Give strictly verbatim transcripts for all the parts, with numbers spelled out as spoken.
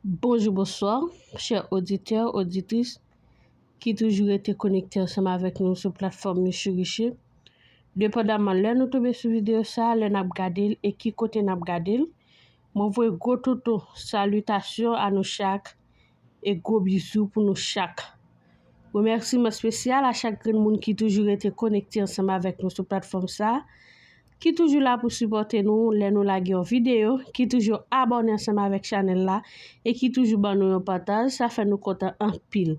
Bonjou, bonswa, chè oditè, oditris ki toujou rete konekte ansanm avèk nou sou platfòm Michou Riche. Depandaman lè nou tonbe sou videyo sa a, lè n ap gade l e ki kote n ap gade l, mwen voye gwo toutou salitasyon a nou chak e gwo bizou pou nou chak. Remèsiman espesyal a chak grenn moun ki toujou rete konekte ansanm avèk nou sou platfòm sa a, ki toujou la pou sipòte nou lè nou lage yon videyo, ki toujou abòne ansanm avèk chanèl la e ki toujou ban nou yon pataj, sa fè nou kontan anpil.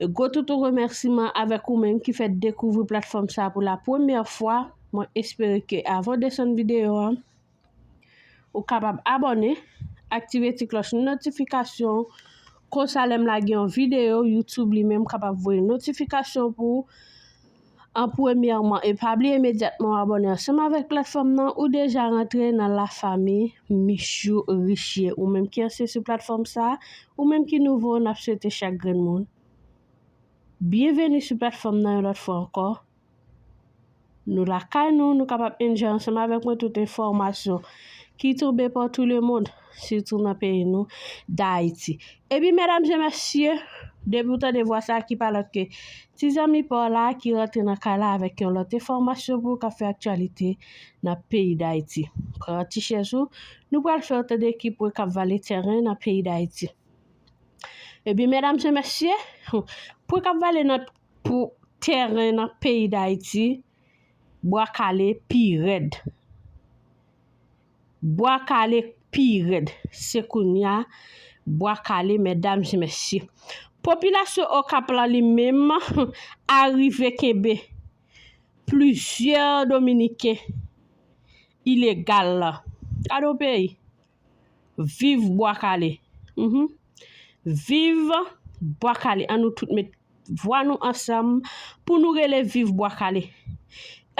Gwo toutou remèsiman avèk ou menm ki fèk dekouvri platfòm sa a pou la premyè fwa. Mwen espere ke avan w desann videyo an, ou kapab abòne, aktive ti klòch notifikasyon, konsa lè m lage yon videyo, YouTube li menm kapab voye notifikasyon pou ou an premyèman. E pa bliye imedyatman w abòne ansanm avèk platfòm nan, ou deja rantre nan lafanmi Michou Riche. Ou menm ki ansyen sou platfòm sa a, ou menm ki nouvo, n ap swete chak grenn moun byenveni sou platfòm nan yon lòt fwa ankò. Nou lakay nou, nou kapab enjoy ansanm avèk mwen tout enfòmasyon ki tonbe partout le monde, sitou nan peyi nou, Dayiti. Ebyen, medam e mesye, depi w tande vwa sa a ki pa lòt ke ti zanmi pa w la ki rantre nan kay la avèk yon lòt enfòmasyon pou w k ap fè aktyalite nan peyi Dayiti. Pran ti chèz ou, nou pral fè w tande ki pwen k ap vale tèren nan peyi Dayiti. Ebyen, medam e mesye, pwen k ap vale nan pou tèren nan peyi Dayiti, bwa kale pi rèd. Bwa kale pi rèd. Se kounye a, bwa kale, medam e mesye. Popilasyon Okap la li menm arive kenbe plizyè Dominiken ilegal la. Gade yon peyi. Viv Bwa Kale. Mhm. Viv Bwa Kale. An nou tout met vwa nou ansanm pou nou rele viv Bwa Kale.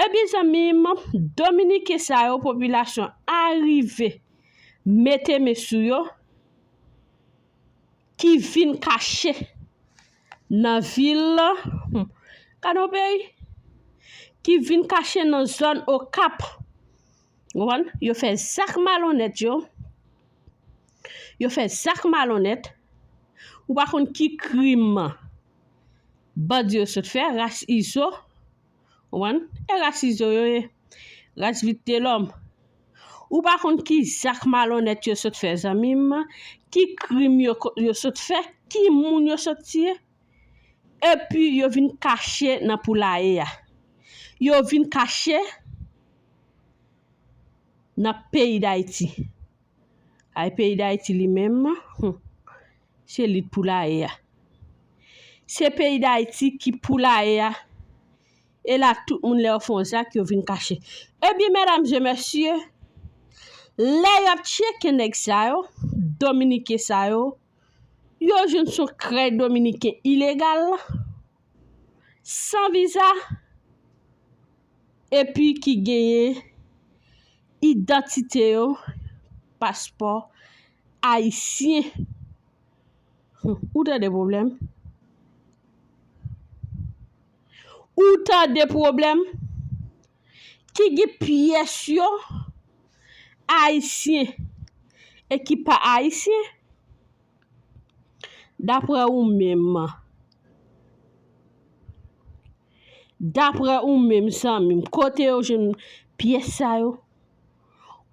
Ebyen, zanmi m, Dominiken sa yo, popilasyon arive mete men sou yo, ki vin kache nan vil, hmm, gade yon peyi, ki vin kache nan zòn Okap. Ou konprann? Yo fè zak malonèt yo. Yo fè zak malonèt. Ou pa konn ki krim bandi yo sot fè, ras Izo. Ou konprann? E ras Izo yo ye. Ras Vitelòm. Ou pa konn ki zak malonèt yo sot fè, zanmi m, ki krim yo, yo sot fè, ki moun yo sot tiye. Epi yo vin kache nan poulaye a. Yo vin kache nan peyi Dayiti. Ay, peyi Dayiti li menm, hmm, se li k poulaye a. Se peyi Dayiti ki poulaye a. E la, tout moun lè yo fè yon zak, yo vin kache. Ebyen, medam e mesye, lè y ap tcheke nèg sa yo, Dominiken sa yo, yo jwenn se yon krèy Dominiken ilegal, san viza, epi ki genyen idantite yo, paspò ayisyen. Ou tande pwoblèm? Ou tande pwoblèm? Ki gen pyès yo ayisyen e ki pa ayisyen? Daprè ou menm, daprè ou menm, zanmi m, kote yo jwenn pyès sa yo?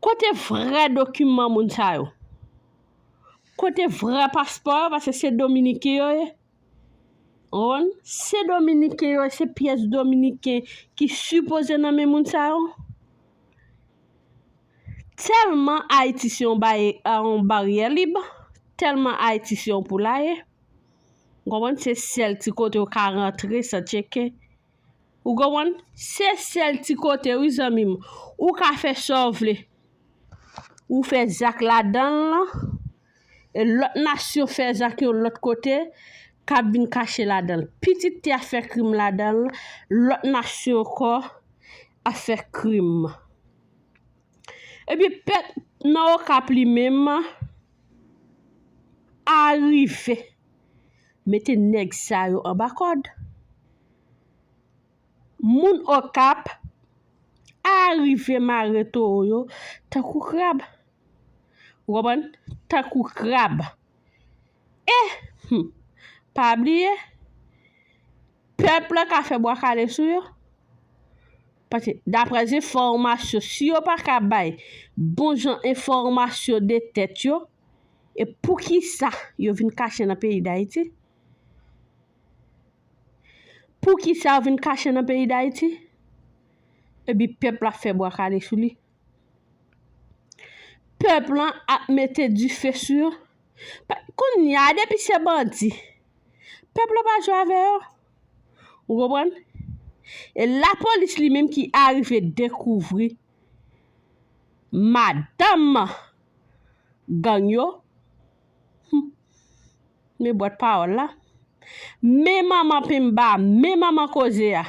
Kote vrè dokiman moun sa yo? Kote vrè paspò yo? Paske se Dominiken yo ye. Ou konprann? Se Dominiken yo, se pyès Dominiken ki sipoze nan men moun sa yo. Tèlman Ayiti se yon bay-, yon baryè lib, tèlman Ayiti se yon poulaye. Ou konprann? Se sèl ti kote ou ka rantre san tcheke. Ou konprann? Se sèl ti kote, wi, zanmi m. Ou ka fè sa w vle. Ou fè zak ladan l, e lòt nasyon fè zak yon lòt kote, k ap vin kache ladan l. Pitit tè ap fè krim ladan l, lòt nasyon ankò ap fè krim. Epi pèp nan Okap li menm arive mete nèg sa yo anba kòd. Moun Okap arive mare towo yo tankou krab. Ou konprann? Tankou krab. E, hmm, pa bliye, pèp la ka fè bwa kale sou yo. Paske, daprè enfòmasyon, si yo pa ka bay bon jan enfòmasyon de tèt yo, e poukisa yo vin kache nan peyi Dayiti? Poukisa yo vin kache nan peyi Dayiti? Epi pèp la fè bwa kale sou li. Pèp lan ap mete dife sou yo. Pa- Kounye a, depi se bandi, pèp la pa jwe avè yo. Ou konprann? E lapolis li menm ki arive dekouvri madanm gang yo. Hmm. Men bwat pawòl la. Men manman penmba, men manman koze a.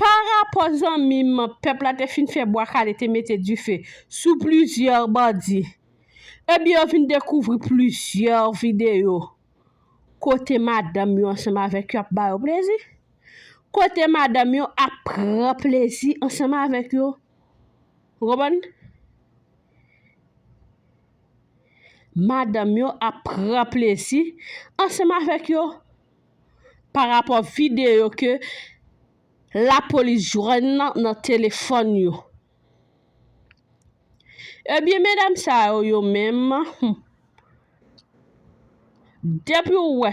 Pa rapò zanmi m, pèp la te fin fè bwa kale, te mete dife sou plizyè bandi. Ebyen, yo vin dekouvri plizyè videyo kote madanm yo ansanm avèk yo ap ba yo plezi. Kote madanm yo ap pran plezi ansanm avèk yo. Ou konprann? Madanm yo ap pran plezi ansanm avèk yo pa rapò videyo ke lapolis jwenn nan, nan telefòn yo. Ebyen, medam sa yo, yo menm, hmm, depi w wè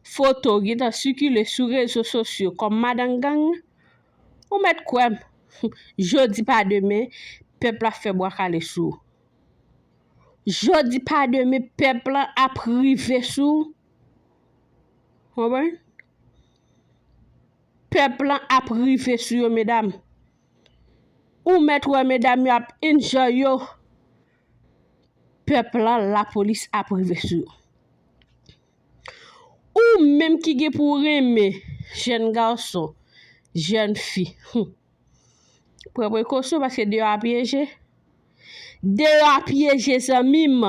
foto gentan sikile sou rezo sosyo kòm madanm gang, ou mèt kwè m, jodi pa demen, pèp la fè bwa kale sou ou. Jodi pa demen, pèp lan ap rive sou ou. Konprann? Pèp lan ap rive sou yo, medam. Ou mèt wè medam yo ap enjoy yo. Pèp lan, lapolis ap rive sou yo. Ou menm ki gen pou w renmen jèn gason, jèn fi, hmm, pran prekosyon paske deyò a pyeje. Deyò a pyeje, zanmi m.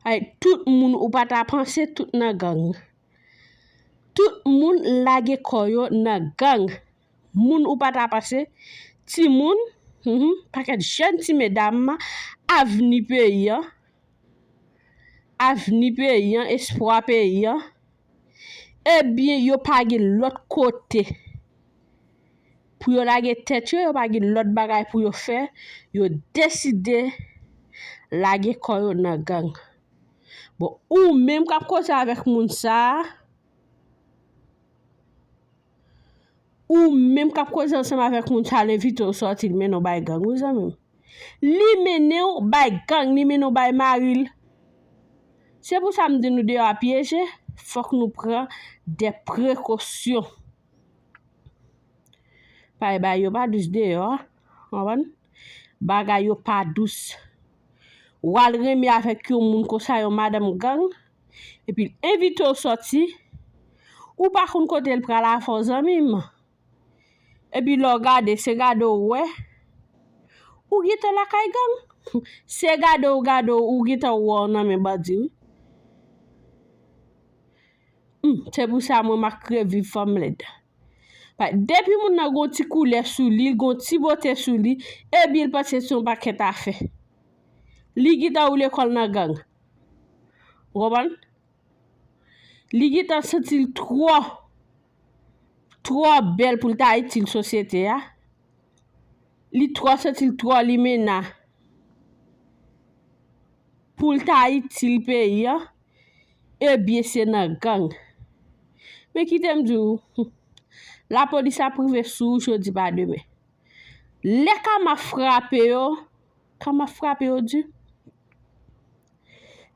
Ay, tout moun ou pa ta panse, tout nan gang. Tout moun lage kò yo nan gang. Moun ou pa ta panse, timoun, mhm, pakèt jèn ti medam, avni peyi an, avni peyi an, espwa peyi an. Ebyen, yo pa gen lòt kote pou yo lage tèt yo, yo pa gen lòt bagay pou yo fè, yo deside lage kò yo nan gang. Bon, ou menm k ap koze avèk moun sa a, ou menm k ap koze ansanm avèk moun sa a, l envite w sòti, l mennen w bay gang, wi, zanmi m. Li mennen w bay gang, li mennen w bay mari l. Se pou sa m di nou deyò a pyeje, fòk nou pran de prekosyon. Paske bagay yo pa dous deyò a, konprann? Bagay yo pa dous. W al renmen avèk yon moun konsa, yon madanm gang, epi l envite w sòti, ou pa konn kote l pral avè w, zanmi m. Epi lè w gade, se gade w wè, ou gentan lakay gang. Se gade w gade w, ou gentan wè w nan men bandi, wi. Hmm, se pou sa mwen m ap kreye viv fanm lèd. Pa- Depi moun nan gon ti koulè sou li, l gon ti bote sou li, ebyen l panse se yon pakèt afè. Li gentan woule kò l nan gang. Ou konprann? Li gentan santi l twò, twò bèl pou l ta itil sosyete a. Li twò santi l twò limena pou l ta itil peyi a. Ebyen, se nan gang. Men kite m di w, lapolis ap rive sou ou jodi pa demen. Lè kama frape yo, kama frape yo di.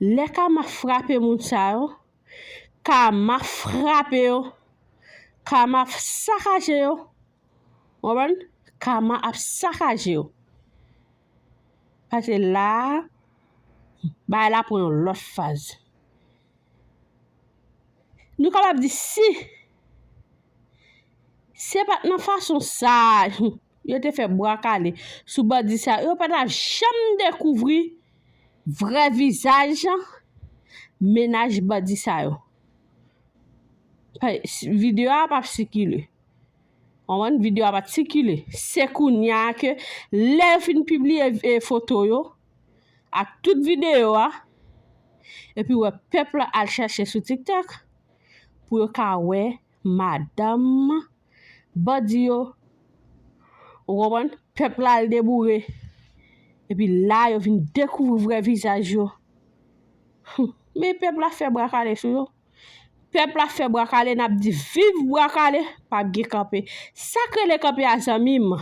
Lè kama frape moun sa yo, kama frape yo, kama sakaje yo. Ou konprann? Kama ap sakaje yo. Paske la a, bagay la pran yon lòt faz. Nou kapab di si se pa t nan fason sa a yo te fè bwa kale sou bandi sa yo, yo pa t ap janm dekouvri vrè vizaj mennaj bandi sa yo. Pa- Videyo a p ap sikile. Konprann? Videyo a pa t sikile. Se kounye a ke lè yo fin pibliye, e, foto yo, ak tout videyo a, epi wè pèp la al chache sou TikTok pou yo ka wè madanm bandi yo. Ou konprann? Pèp la al deboure. Epi la, yo vin dekouvri vrè vizaj yo. Hum, men pèp la fè bra kale sou yo. Pèp la fè bra kale, n ap di viv bra kale, p ap gen kanpe. Sa k rele kanpe a, zanmi m,